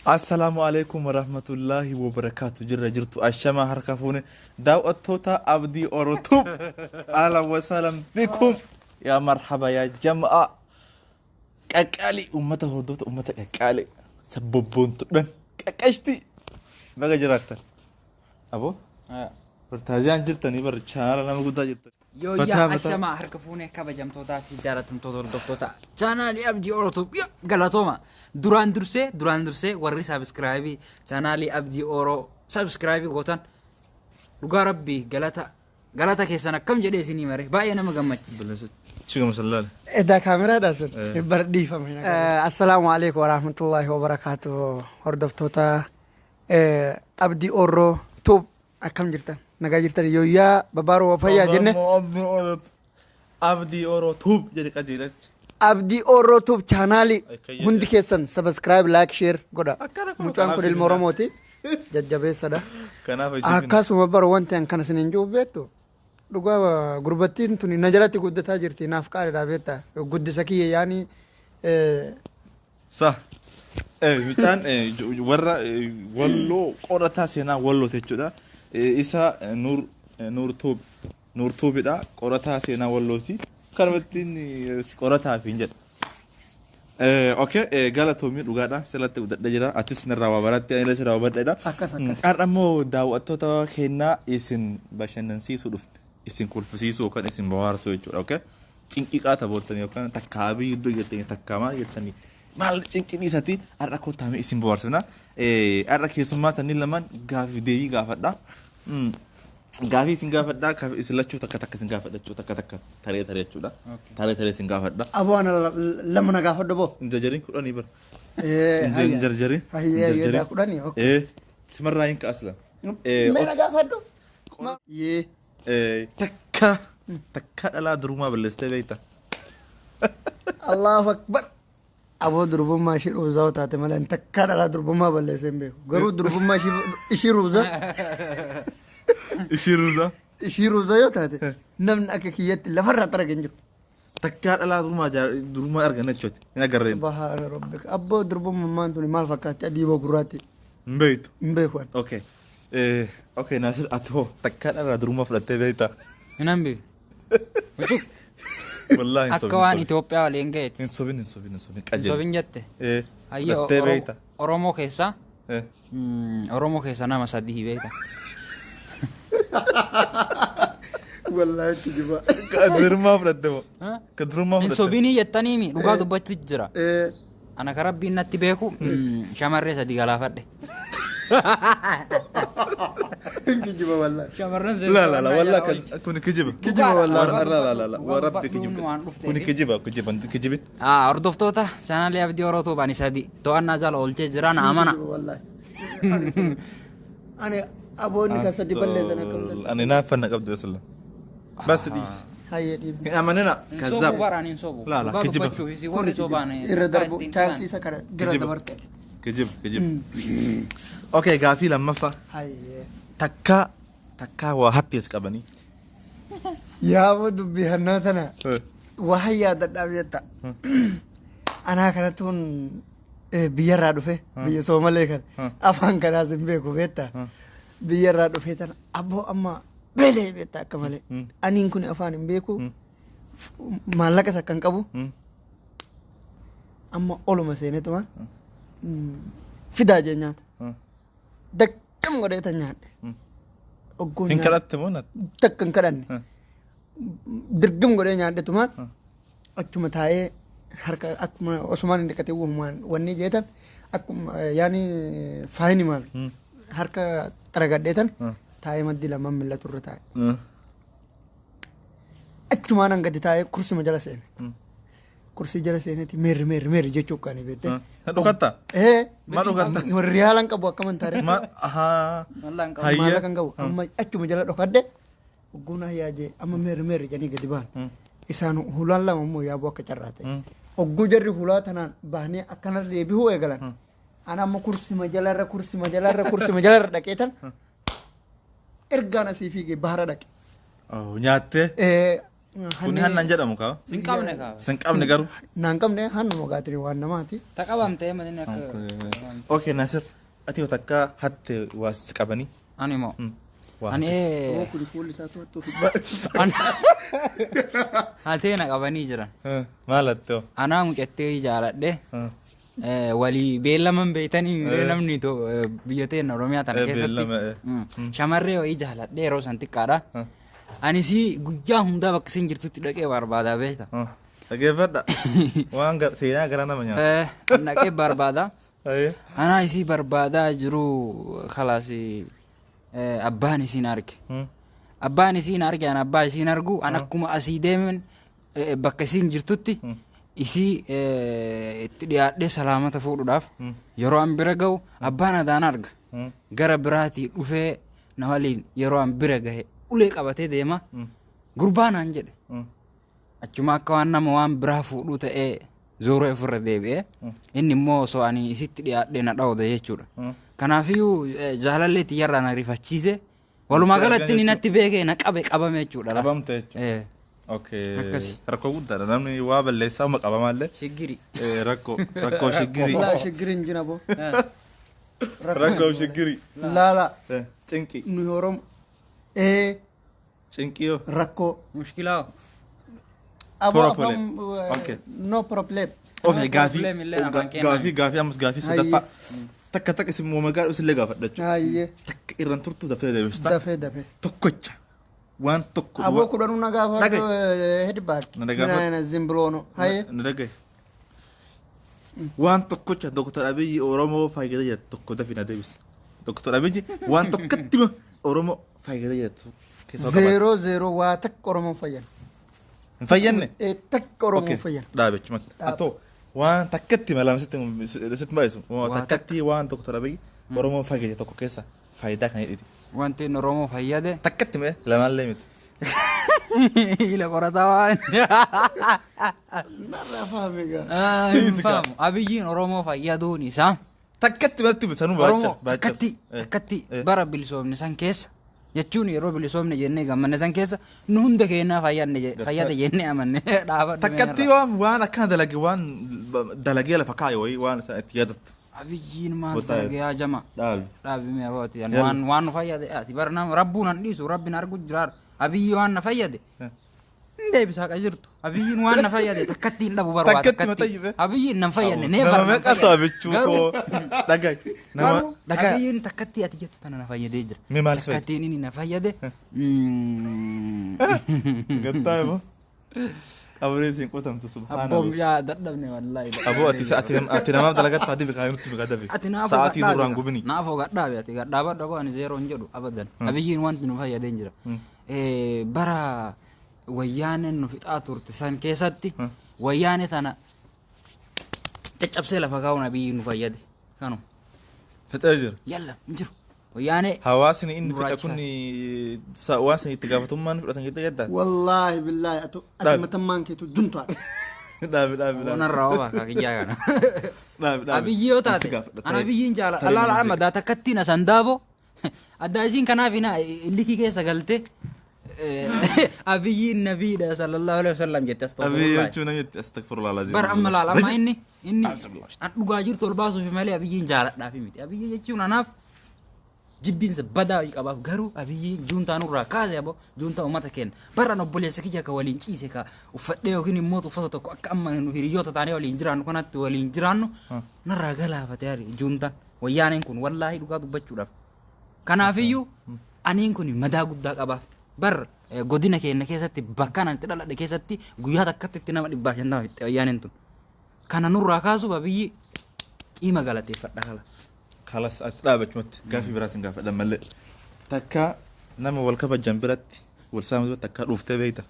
Assalaamu alaikum warahmatullaahi wabarakaatu. Jirra jirtu, ashamaa harka fuune daawwattoota Abdii Oro Tube, ahlan wasahlan bikum, yaa marhaba yaa jama'a qaqqaali ummata hordoftoota ummata qaqqaali sabbobboontuudhan qaqqashti baga jiraattan aboo bartaaziyaan jirtanii bar chaanala nama guddaa jirtan. Yooyyaa. Fataa, fataa. Ashamaa harka fuunee, kabajamtootaa fi jaalatamtoota hordoftoota chaanaalii Abdii Oro Tube galatooma. Duraan dursee warri subscribe chaanaalii Abdii Oro subscribe gootan, dhugaa rabbii galata galata keessan akkam jedhee isinii mare, baay'ee nama gammachiisa. Chigama sallaale. Edaa kaameraadha sun Eh. bar dhiifame. Assalaamu alaikum warahmatullahi wabarakaatu. Hordoftoota Abdii Orroo Tube, akkam jirtan? Nagaa jirtan? Yooyyaa, babaaroo fayyaa jenne. Abdii Oro Tube jedhe qajeelachi. Abdii Orroo Tube chaanaalii Akka hundi keessan subscribe, like, share godha. Akkana kun Mucaan kanaaf kun ilma isin Oromooti. Jajjabeessadha. Kanaaf isin Akkasuma bara wanti an kana isiniin jiru beektu, dhugaa gurbattiin tuni na jalatti guddataa jirti, naaf qaaliidha beekta, guddisa kiyya yaani. Sa. Mucaan warra walloo qorataa seenaa walloo jechuudha. Isa Nuur Nuur Tube Nuur Tubeidha. Qorataa seenaa wallooti. Kanumatti inni qorataa fi hin jedha. Okay, galatoomii, dhugaadha. Sirratti guddadhee jira. Atis narraa waa baratte, ani illee sirraa waa baradheedha. Akkas, akkas. Har'a immoo daawwattoota keenyaa isin bashannansiisuu dhufne. Isin kolfisiisuu yookaan isin bohaarsuu jechuudha. Okay? Cinqiqaa taphootanii yookaan takkaa abii iddoo jettanii takkaa maal jettanii maal cinqii dhiisati har'a kottaamee isin bohaarsina. Har'a keessummaa tanni lamaan gaafii deebii gaafadha. Gaafii isin gaafadha. Gaafii isin lachuu takka takka isin gaafadha jechuudha. Takka takka taree taree jechuudha. Taree taree isin gaafadha. Aboo, ana lama na gaafadhu boo. Hin jarjarin, 10 bara. Hayya. Hin jarjarin. Hayya, hayya, daa 10, okay. Simarraa hin kaasla. Mee na gaafadhu. Yee. Takka takka dhalaa durumaa balleessitee beekta? Allahu akbar. Aboo, durbummaa ishii ruuzaa yoo taate malee ani takkaa dhalaa durbummaa balleessee hin beeku. Garuu durbummaa ishii ruuzaa Ishii ruuzaa. Ishii ruuzaa yoo taate namni akka kiyyatti lafarraa xarage hin jiru. Takkaa dhalaa durumaa argan jechuudha. Hin agarreen. Subhaana rabbika. Abboo, durbummaan tuni maal fakkaatti, adii moo gurraatti? Hin beektu. Hin beeku ani. Okay. Okay, Naasir, ati hoo takkaa dhalaa durumaa fudhattee beekta? Hin hambi. Wallaahi hin Akka sobin. waan Hin sobin. Itoophiyaa waliin ga'eeti. Hin sobin, hin sobin, hin sobin. Hin Qajeeli. sobin jette. Hayya. Fudhattee beekta? Oromoo keessaa Oromoo keessaa nama sadii beekta. Wallaahi kijiba. Ka durumaa fudhatte moo? Ka durumaa Hin fudhatte. sobinii jettaniimi, dhugaa dubbachuu jira. Ana ka rabbiin natti beeku, shamarree sadi galaafadhe. Hin kijiba wallaahi. Shamarran La la la, wallahi kun kijiba. Kijiba wallaahi. La la la la, wa rabbi kijiba. Waan dhufteef. Kun kijiba, kijiba, kijibin. Ah, hordoftoota chaanaalii Abdii Oro Tube, ani sadi to'annaa jala oolchee jira, na amana. Kijiba wallaahi. Ani aboonni kan sadi balleessan akkam ta'e. Ani naaffanna qabdu asla. Bas dhiisi. Hayyee, dhiibni. Hin amanina. Hin Kazzab. sobu bara, ani hin sobu. La la, Dhugaa kijiba. dubbachuuf isin warri sobaan Irra darbu ittiin chaansii isa kana jira Kijiba. dabarte. Kijiba, kijiba. Okay, gaafii lammaffaa. Hayyee. Takkaa takkaa waa hattees qabanii. Yaaboo, dubbii hannaa tana waa yaadadhaaf jetta. Anaa kanattuun biyyarraa dhufe, biyya Soomalee kana, afaan kanaas hin beeku beekta. Biyyarraa dhufe tana, abboo, amma beelee beekta akka malee. Aniin kun afaan hin beeku, maallaqas akka hin qabu. Amma oluma seenetumaan fidaa jee nyaata. Dakkam godhee tan nyaadhe. Ogguun Hin nyaadhe. kadhatte moo nat? Takka hin kadhanne. Dirgim godhee nyaadhetumaan achuma taa'ee harka akkuma osumaan hin dhiqatin wahumaan wanni jeetan akkuma yaani faayini maal harka xaragadheetan taa'ee maddii lamaan millatu irra taa'e. Achumaan hangadi taa'ee kursima jala seene. Kursii jala seeneeti meerri meerri meerri jechuu kaani beekte. Dhukatta? Ee. Ma dhukatta? Riyaalan qabu akka amantaare. Ma ahaa. Wallaan qabu. Hayya. Maallaqa hin qabu. Amma achuma jala dhokadhe, ogguun hayyaa jee amma meerri meerri jedhanii gadi ba'an. Isaan hulaan lama immoo yaabuu akka carraa ta'e. Ogguu jarri hulaa tanaan bahanii akkana deebihuu eegalan. Ana amma kursima jalarra, kursima jalarra, kursima jalarra dhaqeetan ergaan asii fiigee bahara dhaqe. Oh, nyaattee. Kuni hannan jedhamu kaa. Sin qabne kaa. Sin qabne garuu. Naan qabne, hannuma gaatiri waan namaati. Ta qabamtee malee akka. Okay, Nasir. Ati yoo takka hatte waa si qabanii. Ani moo. Waa Ani Oo, kuni fuulli isaa to'attuu fi hatee na qabanii jiran. Maal hatte hoo? Anaa mucattee jaaladhe. Walii beellaman beeytanii miree namni biyya teenya Oromiyaa tana keessatti. Beellama. Shamarree wayii jaaladhe, yeroo san xiqqaadha. Anis guyyaa hundaa bakka isin jirtutti dhaqee barbaadaa beekta. Dhageeffadha. Waan seenaa garaa nama nyaata. Dhaqee barbaada. Anaa isii barbaadaa jiru kalaas abbaan isiin arge. Abbaan isiin arge, an abbaa isiin argu, an akkuma asii deemen bakka isiin jirtutti isii itti dhiyaadhee salaamata fuudhuudhaaf yeroo an bira ga'u abbaan adaan arga. Gara biraatii dhufee na waliin yeroo an bira gahe ulee qabatee deema. Gurbaa naan jedhe. Achuma akka waan nama waan biraa fuudhuu ta'ee zooroo ofirra deebi'ee inni immoo osoo ani isitti dhiyaadhee na dhawda jechuudha. Kanaafiyyuu jaalallee tiyyarraa na rifachiise. Walumaa galatti inni natti beekee na qabe, qabame jechuudha. Qabamte jechuudha. Okay. Akkasi. Rakkoo guddaadha. Namni waa balleessaa uma qabamaallee. Shiggiri. Rakkoo shiggiri. Laa, shiggiri hin jira boo. Rakkoo shiggiri. Laala. Cinqii. Nu Oromo. Cinqii yoo. Rakkoo. Mushkilaa. Aboo Problem. afaan Okay. no problem. Okay, gaafii Problem illee afaan keenyaa. gaafii ammas gaafii sadaffaa. Takka takka isin muuma gaadhu isillee gaafadha jechuudha. Hayyee. Takka irraan turtu daftee deebista. Dafee dafee. Tokkocha. Waan tokko. Aboo, kudhanuu na gaafadhu. Dhagaye. Hedbaak. Na dhagaafadhu. Zimbiloono. Hayyee. Na dhagaye. Waan tokkocha Dr. Abiyyi Oromoo fayyada jedhu tokko dafi na deebisa. Dr. Abiyyi waan tokkotti ma Oromoo fayyada jedhu keessaa qabaata. Zeeroo zeeroo, waa takka Oromoon fayyan. Hin fayyadne? Takka Oromoon fayyan. Dhaabe achumatti. Dhaabe. Atoo waan takkatti ma lama sitti baay'isu. Waa Takkatti waan Dr. Abiyyi Oromoo fayyade tokko keessa faayidaa kan jedhiti. Wanti inni Oromoo fayyade. Takkatti mee lamaallee miti. Ila qorataa waan. Narraa faame gaa. Hin faamu. Abiyyiin Oromoo fayyaduun isaa. Takkatti malti sanuu baacha. Oromoo takkatti bara bilisoomne san keessa jechuun yeroo bilisoomne jennee gammanne san keessa nu hunda keenyaa fayyadne fayyada jennee amanne dhaabadhu. Takkatti waan akkana dalage, waan dalagee lafa kaaye wayii waan isaan itti yaadattu. Abiyyiin maal Botaa dalage yaa jama? Dhaabi. Dhaabi mee abooti. Yalla. Waan nu fayyade ati bara nama rabbuun an dhiisu, rabbiin argu jiraar. Abiyyi waan na fayyade. Hin deebisaa qa jirtu. Abiyyiin waan na fayyade takkatti hin dhabu barbaada. Takkatti mata. Abiyyiin nan fayyadne nee Nama bara. meeqa saabichuu koo dhagaye. Nama Garuu dhagaye. Abiyyiin takkatti ati jettu tana na fayyadee jira. Mee maal si fayyade? Takkattiin inni na fayyade. Gattaa immoo. Qabree isiin qotamtu Abboon subhaanallah. yaa dadhabne wallaahi. Aboo, ati namaaf dalagatta ati biqaa nutti biqaa dafi. Ati naafoo Sa'aatii gadhaabe duraan ka. gubini. Naafoo gadhaabe, ati gadhaabadhu aboo, ani zeeroo hin jedhu abadan. Abiyyiin wanti nu fayyadee hin jira. Bara wayyaaneen nu fixaa turte san keessatti wayyaane tana caccabsee lafa kaa'uun Abiyyiin nu fayyade. Kanuma. Fixee jira. Yalla hin jiru. Wayyaanee Hawaasni inni fixa Gurraacha. kun waan san itti gaafatamummaan fudhatan jettee jedhaa? Wallaahi billaahi atu ati Dhaabi. matammaan keetu juntaadha. Dhaabi, dhaabi, dhaabi. Onarraa obaa kakiyyaa kana. Dhaabi, dhaabi. Abiyyi yoo taate Itti gaafadha. ana Abiyyiin jaala Tarii alaala nama amma daa takkattiin asan daabo addaa isiin kanaaf ina likii keessa galte Abiyyiin nabiidha sallallahu alaihi wasallam jette. Abiyyi Astaghfirullah. jechuun namni itti astaghfirullah lazim. Bara amma laal amma inni an dhugaa jirtu ol baasuuf malee Abiyyiin jaaladhaafi miti. Abiyyi jechuun anaaf jibbiinsa badaa wayii qabaaf, garuu Abiyyiin juuntaa nurraa kaase abo, juuntaa uummata keenya. Baraan obboleessa kiyya ka waliin ciise, ka uffadhee yookiin immoo uffata tokko akka amma nu hiriyoota taanee waliin jiraannu kanatti waliin jiraannu narraa galaafate hari juuntaan wayyaaneen kun, wallaahi dhugaa dubbachuudhaaf. Kanaafiyyuu aniin kun madaa guddaa qabaaf. Bar godina keenya keessatti bakka ani itti dhaladhe keessatti guyyaa takkatti itti nama 150 fixxe wayyaaneen tun. Kana nurraa kaasuuf Abiyyi qiima galateeffadha kala. Kalas, ati dhaabachumatti gaafii biraas hin gaafadhan malee. Takka nama wal kabajan biratti wal saamu biratti takka dhuuftee beekta.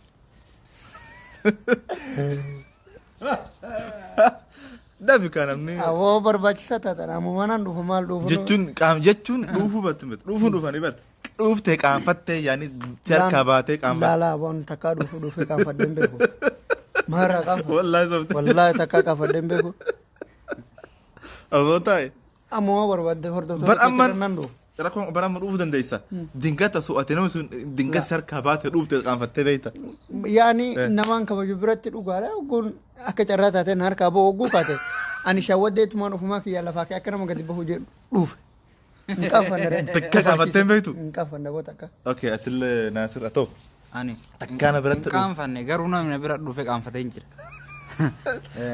Dhabi kan namni Aboo, barbaachisaa taatan ammoo manaan dhufu maal dhufu? Jechuun qaam jechuun dhuufuu battu miti, dhuufuun dhufanii bat dhuuftee qaanfattee yaani si harkaa baatee qaanfattee. Laalaa aboon takkaa dhufu dhufee qaanfadheen beeku. Maarraa qaanfadhe. Wallaahi sobte. Wallaahi takkaa qaanfadheen beeku. Aboo, taa'e. Ammoo barbaadde hordoftoota Bar amman keetti nan dhufu. Rakkoon bara amma dhufuu dandeessa. Dingata su'ate namni sun dingata si harkaa baate dhuufte qaanfattee beekta. Yaani namaan kabaju biratti dhugaadha. Ogguun akka carraa taateen harkaa ba'u ogguu kaate. Ani shawwaddeetumaan ofumaa kiyyaa lafaa kee akka nama gadi bahu jedhu dhuufe. Hin qaanfanne ree. Takka qaanfattee hin beektu? Hin qaanfanne boo takka. Okay, atillee Naasir haa ta'u. Ani. Takkaa na biratti Hin qaanfanne, garuu namni na bira dhufe qaanfatee hin jira.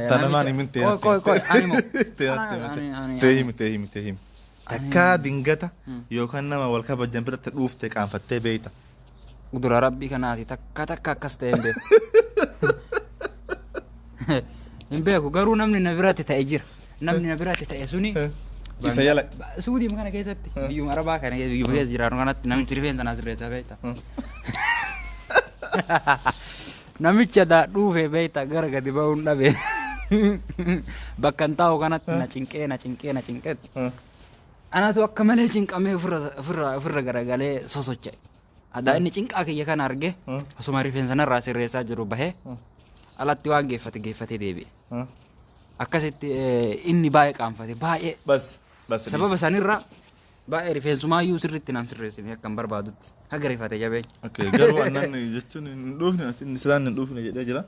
Tanamaan himin ta'e. Qoy qoy qoy ani moo. Ta'e himi, ta'e himi, ta'e himi. Takkaa dingata yookaan nama wal kabajan biratti dhuufte qaanfattee beekta. Dura rabbii kanaati, takka takka akkas ta'e hin beeku. Hin beeku, garuu namni na biratti ta'e jira. Namni na biratti ta'e suni. Isa yala. Suudiin kana keessatti, biyyuma Arabaa kana keessa, biyyuma keessa jiraannu kanatti namichi rifeensa naa sirreessa beekta. Namicha daa dhuufee beekta gara gadi ba'uun dhabe. Bakka hin taa'u kanatti na cinqee, na cinqee, na cinqee. Anatu akka malee cinqamee ofirra garagalee sosocho'e. Adaa inni cinqaa kiyya kana arge, osuma rifeensa narraa sirreessaa jiru bahee alatti waan geeffate geeffatee deebi'e. Akkasitti inni baay'ee qaanfate, baay'ee. Bas bas. Sababa sanirraa baay'ee rifeensumaayyuu sirriitti naan sirreessine akka hin barbaadutti. Haga rifate jabeenya. Okay, garuu annan jechuun hin dhuufne, inni isaan hin dhuufne jedhee jira.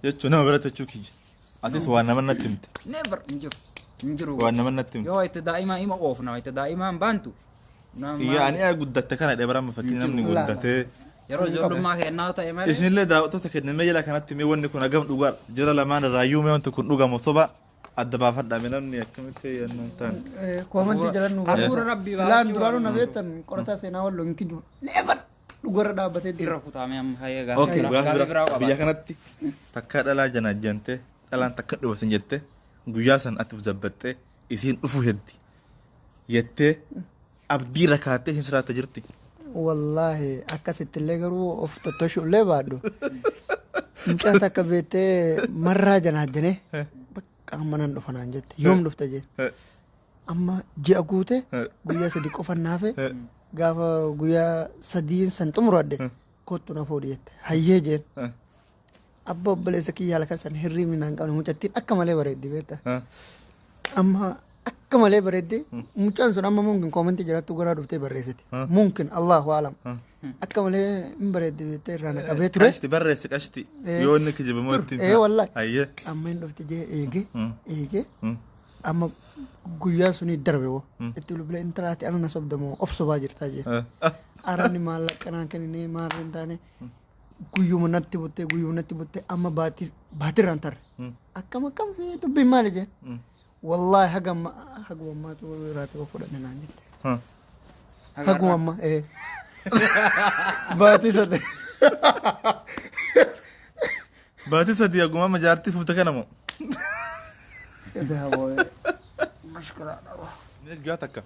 Jechuun nama biratti jechuu kiyya. Atis waan nama natti himte. Never, hin jiru. Hin jiru. Waan nama natti himte. Yoo itti daa'imaa ima oofna, itti daa'imaan baantu. Iyya, ani guddatte kana dha bara fakkii namni guddatee. Yeroo ijoollummaa kennaa ta'e malee. Isinillee daawwattoota kenname jala kanatti mee wanni kun hagam dhugaadha? Jara lamaan irraayyuu mee wanti kun dhugamu soba adda baafadha, mee namni akkamitti yennaan ta'an. Koomantii jalan nu Hafuura Rabbii Silaan baachuu duraanuu na beektan, qorataa seenaa walloo hin kijibu. Never, dhugarra dhaabbatee deema. Irra kutaamee amma hayyee. Okay, gaaffii gaafa biraa bira qaba. Biyya kanatti takka dhalaa janaajjantee, dhalaan takka dhufa sin jette, guyyaa san ati uf zabbattee isiin dhufu heddi jettee abdii rakaattee isin siraatta jirti. Wallaahi akkasitti illee garuu of tottoshu illee baadhu. Mucaan takka beektee marraa janaajjanee bakka amma nan dhufa naan jette. Yoom dhufta jee. Amma ji'a guute, guyyaa 3 qofa naafe, gaafa guyyaa sadiin san xumuradhe kottu na fuudhi jette. Hayyee jeen. Abba, obboleessa kiyya, halkan san hirriibni naan qabne. Mucattiin akka malee bareeddi beekta. Amma akka malee bareeddi mucaan sun. Amma mumkin koomentii jiraattu garaa dhuftee barreessite. Mumkin, Allahu alam. Akka malee hin bareeddi beektee irraa na qabee ture. Qashti barreessi, qashti. Yoo inni kijibamoo ittiin. Wallaahi. Hayyee. Amma hin dhufti jee eege eege, amma guyyaa suni darbe woo itti bilbilee, intalaati ana na sobdamoo of sobaa jirtaa jee. Aranni maallaqa naan kenninee maal hin taane, guyyuma natti buttee, guyyuma natti buttee, amma baatii baatirraan tarre. Akkam akkam fi dubbiin maali jee. Wallaahi haga amma haguma ammaatu raatiba fudhanne naan jette. Haguma amma baatii 3. Baatii 3 haguma amma jaartii fuute kana moo? Guyyaa takka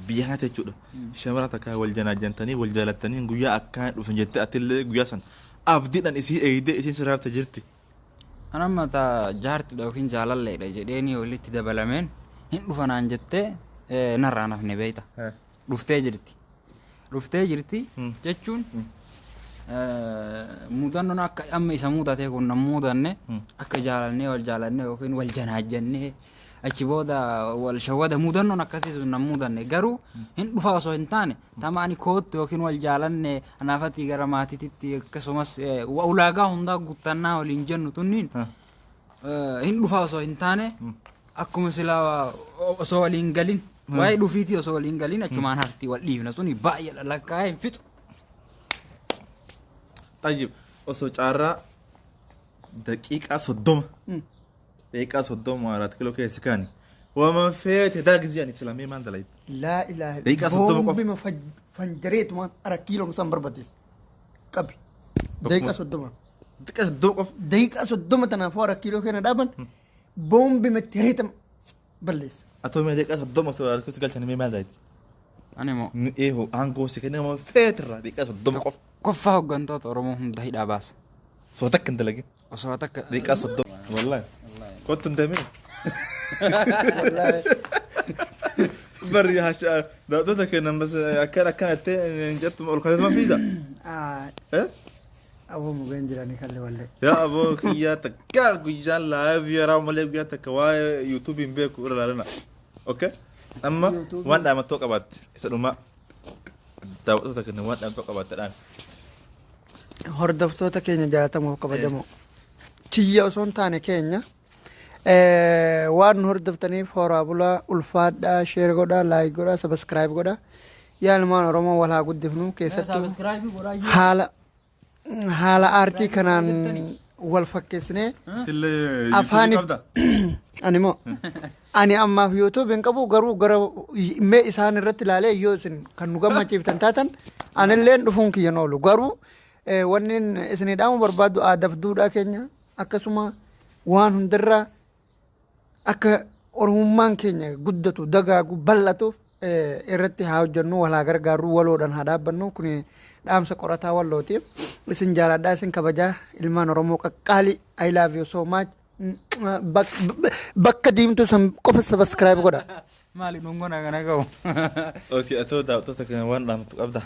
biyya kanatti jechuudha. Shamara takka wal janaajjantanii wal jaalattanii, guyyaa akkaan dhufan jettee atillee guyyaa san abdiidhaan isii eegdee isiin sirraafte jirti. An amma ta jaartidha yookiin jaalalleedha jedheeni walitti dabalameen hin dhufanaan jettee narraa nafne beekta. Dhuftee jirti. Dhuftee jirti jechuun mudannoon akka amma isa mudatee kun na mudanne, akka jaalannee wal jaalannee yookiin wal janaajjannee achi booda wal shawwada, mudannoon akkasii sun na mudanne. Garuu hin dhufa osoo hin taane, tama ani koottu yookiin wal jaalanne anaafatti gara maatiitti akkasumas ulaagaa hundaa guuttannaa waliin jennu tunniin hin dhufa osoo hin taane, akkuma silaa osoo waliin galin, waa'ee dhufiitii osoo waliin galin achumaan hafti, wal dhiifna, suni baay'ee lakkaa'ee hin fixu. Tayyib, osoo caarraa daqiiqaa 30, daqiiqaa 30 4 kiiloo keessa kaani waama feete dalagisi jedhani islaamii maal dalayte? Laa ilaaha. Daqiiqaa 30 qofa. Bombima fanjareetumaan 4 kiiloo san barbadeessa. Qabi. Daqiiqaa 30. Daqiiqaa 30 qofa. Daqiiqaa 30 tanaafuu 4 kiiloo keenya dhaaban bombima tireetam balleessa. Atoo mee daqiiqaa 30 osoo 4 kiiloo galchanii mee maal dalayte? Ani immoo Eehoo, aangoo si kennee waama feetirraa daqiiqaa 30 qofa. Koffaa hooggantoota Oromoo hunda hidhaa baasa. Soo takka hin dalagin. Osoo takka. Daqiiqaa 30. Wallaahi. Kottu hin deemin. Wallaahi. Bari hasha daawwattoota kennan bas akkana akkana jettee hin jettu, ol kaasee fiida. Ah, Eh? Aboo mugeen jiranii kallee wallee. Yaa aboo kiyyaa, takka guyyaan live yeroo malee guyyaa takka waa'ee yuutuubii hin beeku irra ilaalina. Okay? Amma waan dhaamattoo qabaatte isa dhumaa daawwattoota keenya waan dhaamattoo qabaatte dhaami. Hordoftoota keenya jaalatamoo kabajamoo. Kiyya osoo hin taane keenya waan nu hordoftaniif horaa bulaa, ulfaadhaa, share godhaa, like godhaa, subscribe godhaa. Yaa ilmaan Oromoo, wal haa guddifnu, keessattuu Subscribe godhaa jiru. haala aartii kanaan wal fakkeessinee. Illee Afaani qabda. Ani moo ani ammaaf YouTube hin qabu, garuu gara mee isaan irratti ilaalee yoo isin kan nu gammachiiftan taatan anilleen dhufuun kiyyan oolu. Garuu wanni isinii dhaamu barbaadu aadaaf duudhaa keenya, akkasuma waan hundarraa akka oromummaan keenya guddatu, dagaagu, bal'atuuf irratti haa hojjennu, wal haa gargaarru, waloodhaan haa dhaabbannu. Kun dhaamsa qorataa wallooti. Isin jaaladhaa, isin kabajaa, ilmaan Oromoo qaqqaalii. I love you so much. Bakka diimtuu san qofa subscribe godha. Maali dhungona kana ga'u? Okay, atoo daawwattoota keenya waan dhaamtu qabda.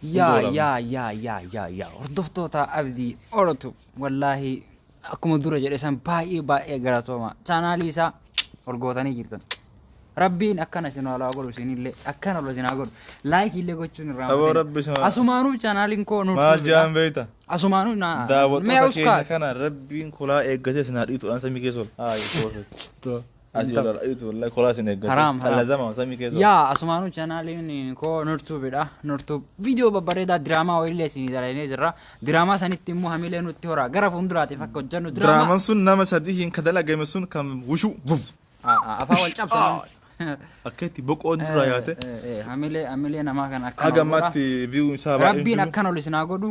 Yaa yaa yaa yaa yaa yaa, hordoftoota Abdii Orotu, wallaahi akkuma dura jedhe san baay'ee baay'ee galatooma. Chaanaalii isaa ol gootanii jirtan. Rabbiin akkana isin ol haa godhu, isinillee akkana ol isin haa godhu. Like illee gochuun irraa. Aboo Rabbi isin haa- Asumaanuu chaanaaliin koo nu Maal jaan beekta? Asumaanuu na mee Daawwattoota keenya uskaa. kana Rabbiin kolaa eeggatee isin haa dhiituudhaan samii keessa ol. Haa, perfect. Asii ol haa dhiitu, wallahi kolaa isin eeggatee. Haraam, haraam. Allazama samii keessa ol. Yaa, asumaanuu chaanaaliin koo Nurtuubidha. Nurtuub viidiyoo babbareedaa diraamaa wayiillee isinii dalagnee jirra. Diraamaa sanitti immoo hamilee nutti hora. Gara fuulduraatiif akka hojjennu diraamaa. Diraamaan sun nama sadii hin ka dalagame sun kan wushuu vuf. Afaan wal cabsan. Akka itti boqoon dura yaate. Hamilee namaa kan akkana Haga ol godha. ammaatti view isaa baay'ee hin Rabbiin jiru. akkana ol isin haa godhu.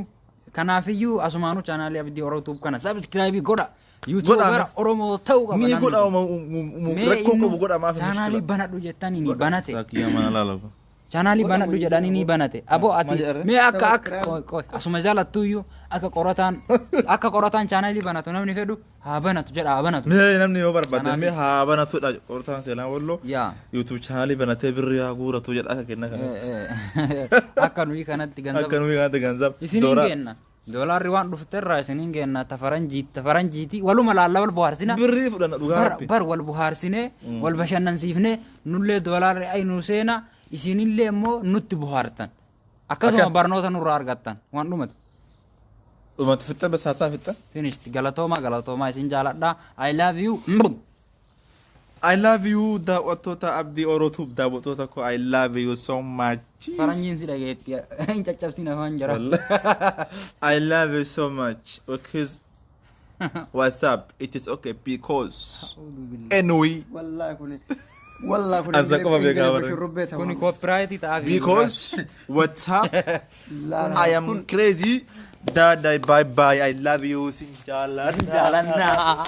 Kanaafiyyuu asumaanuu chaanaalii Abdii Orotuub kana subscribe godha. Godha. YouTuber Oromoo ta'uu qaba Ni namni godha. kun. Mee Rakkoo inni qabu godha, maaf hin chaanaalii mushkila. banadhu jettanii ni banate. Saakiyyaa mana laala. Chaanaalii banadhu jedhanii ni banate. Aboo ati Maal jedharre? mee akka Subscribe. qoy qoy, asuma jaalattuyyuu akka qorataan chaanaalii banatu namni fedhu haa banatu jedha, haa banatu. Mee namni yoo barbaade Chaanaalii. mee haa banatudha, qorataan seenaa walloo. Yaa. YouTube chaanaalii banatee birrii haa guuratu jedha akka kenna kana. Akka nuyi kanatti ganzaba. Akka nuyi kanatti ganzab. Isiniin geenna. Doolaarri waan dhufterraa isiniin geenna, tafaranjiiti tafaranjiiti, waluma laalla, wal bohaarsina. Birrii fudhanna dhugaa Bar Rabbi. bar wal bohaarsinee, wal bashannansiifnee, nullee doolaarri ay nu seena, isinillee immoo nutti bohaartan. Akkasuma Akkan. barnoota nurraa argattan waan dhumatu. Dhumatti fixxa, basaasaa fixxa. Finished. Galatoomaa, galatoomaa, isin jaaladha. I love you. I love you, daawwattoota Abdii Orootuuf, daawwattoota koo, I love you so much. Faranjiin si dhageetti hin caccabsin afaan jara. I love you so much because what's up, it is okay because anyway. Wallaahi kuni wallaahi kuni Ansa qofa beekaa bara. Shurrubbee Kuni ta'u. copyright ta'aa fi Because what's up, I am Kun crazy dad. Bye bye, I love you, sin jaaladha. Jaalannaa.